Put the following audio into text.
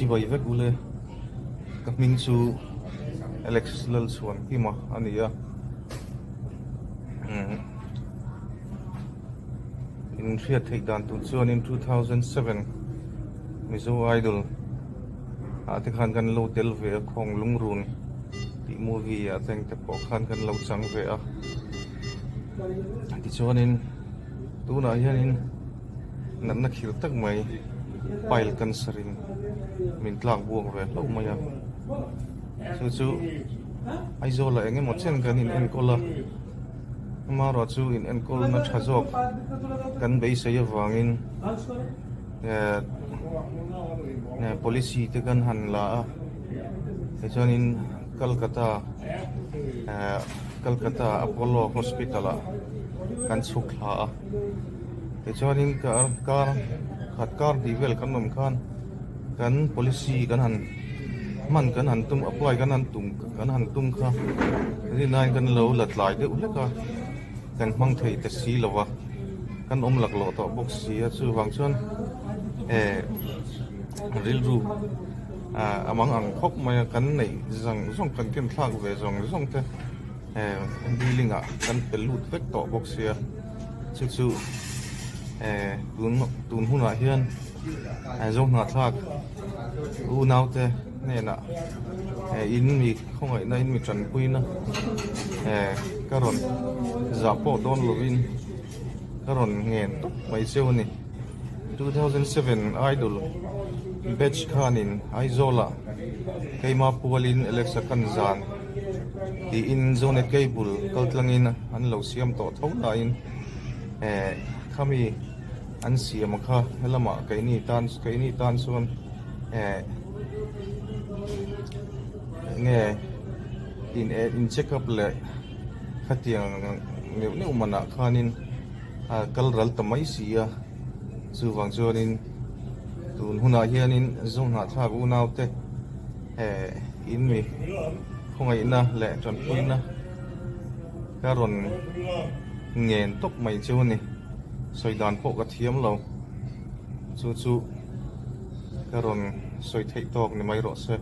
Chibai vek ule ka hming chu Alex Lalchhuankima a ni a umm in hriat theih dan tur chuanin 2007 Mizo Idol ah te khan kan lo tel ve a khawng lungrun tih movie ah te engte pawh khan kan lo chang ve a tichuanin tunah hianin. Natna khir tak mai pile cancer in min tlak buak ve hlauh mai a, chu chu Aizawl ah eng emaw chen kan in enkawl a, amaherawh chu in enkawl na tha zawk kan beisei avangin eh policy te kan han la a, tichuanin Calcutta eh Calcutta Apollo hospital ah kan chhuk thla a. Tichuanin kar kar khat kar tih vel kan awm khan kan policy kan han hman kan han tum apply kan han tum kan han tum kha rinaiin kan lo la tlai deuh hlek a kan hmang thei ta si lo va kan awm laklawh tawh bawk si a chuvang chuan eh rilru ah a mang ang khawp mai a kan neih zawng zawng kan ken thlak ve zawng zawng te. Building ah kan pe lut vek tawh bawk sia chu chu tun tun hunah hian zo hnahthlak unaute hnenah in mi khawngaihna in mi tanpuina ka rawn zah pawh dawn lovin ka rawn ngen tawp mai cheu a ni 2007 idol batch khanin Aizawl ah keima pualin Alexa kan zan. Tiin Zonet Cable kal tlangin an lo siam tawh tho laiin eh khami an siam kha helamah keini tan keini tan chuan eh enge in eh in check up leh khatiang neuh neuh manah khanin a kal ral ta mai si a chuvang chuanin tun hunah hianin Zohnahthlak unaute. He in mi khawngaihna leh tanpuina ka rawn ngen tawp mai chu a ni. Sawi dan pawh ka thiam lo. Chu chu ka rawn sawi theih tawk ni mai rawh se.